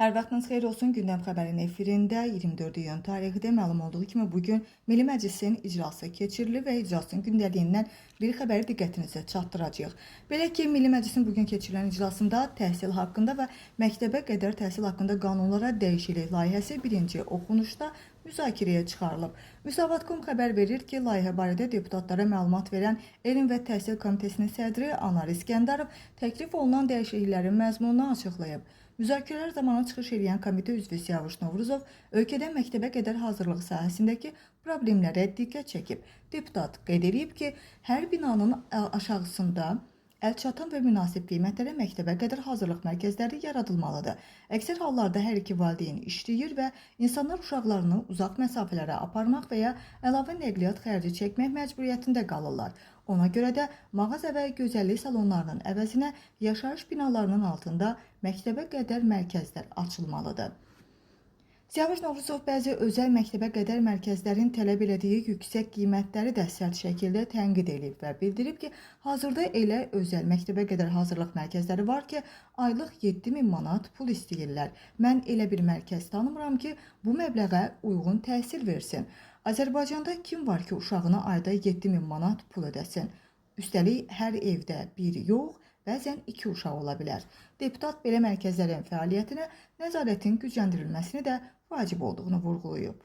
Hər vaxtınız xeyir olsun. Gündəm xəbərin efirində 24 iyun tarixində məlum olduğu kimi bu gün Milli Məclisin iclası keçirilir və iclasın gündəliyindən bir xəbəri diqqətinizə çatdıracağıq. Belə ki, Milli Məclisin bu gün keçirilən iclasında təhsil haqqında və məktəbə qədər təhsil haqqında qanunlara dəyişiklik layihəsi birinci oxunuşda müzakirəyə çıxarılıb. Müsavat.com xəbər verir ki, layihə barədə deputatlara məlumat verən Elm və Təhsil Komitəsinin sədri Anar İskəndərov təklif olunan dəyişikliklərin məzmununu açıqlayıb. Müzakirələr zamanı çıxış edən komitə üzvü Siyavuş Novruzov ölkədə məktəbə qədər hazırlıq sahəsindəki problemlərə diqqət çəkib. Deputat qeyd edib ki, hər binanın aşağısında əlçatan və münasib qiymətlərə məktəbə qədər hazırlıq mərkəzləri yaradılmalıdır. Əksər hallarda hər iki valideyn işləyir və insanlar uşaqlarını uzaq məsafələrə aparmaq və ya əlavə nəqliyyat xərci çəkmək məcburiyyətində qalırlar. Ona görə də mağaza və gözəllik salonlarının əvəzinə yaşayış binalarının altında məktəbə qədər mərkəzlər açılmalıdır. Siyavuş Novruzov bəzi özəl məktəbə qədər mərkəzlərin tələb elədiyi yüksək qiymətləri də sərt şəkildə tənqid edib və bildirib ki, hazırda elə özəl məktəbə qədər hazırlıq mərkəzləri var ki, aylıq 7000 manat pul istəyirlər. Mən elə bir mərkəz tanımıram ki, bu məbləğə uyğun təhsil versin. Azərbaycanda kim var ki, uşağına ayda 7000 manat pul ödəsin? Üstəlik, hər evdə bir yox, bəzən iki uşaq ola bilər. Deputat belə mərkəzlərin fəaliyyətinə nəzarətin gücləndirilməsini də vacib olduğunu vurğulayıb.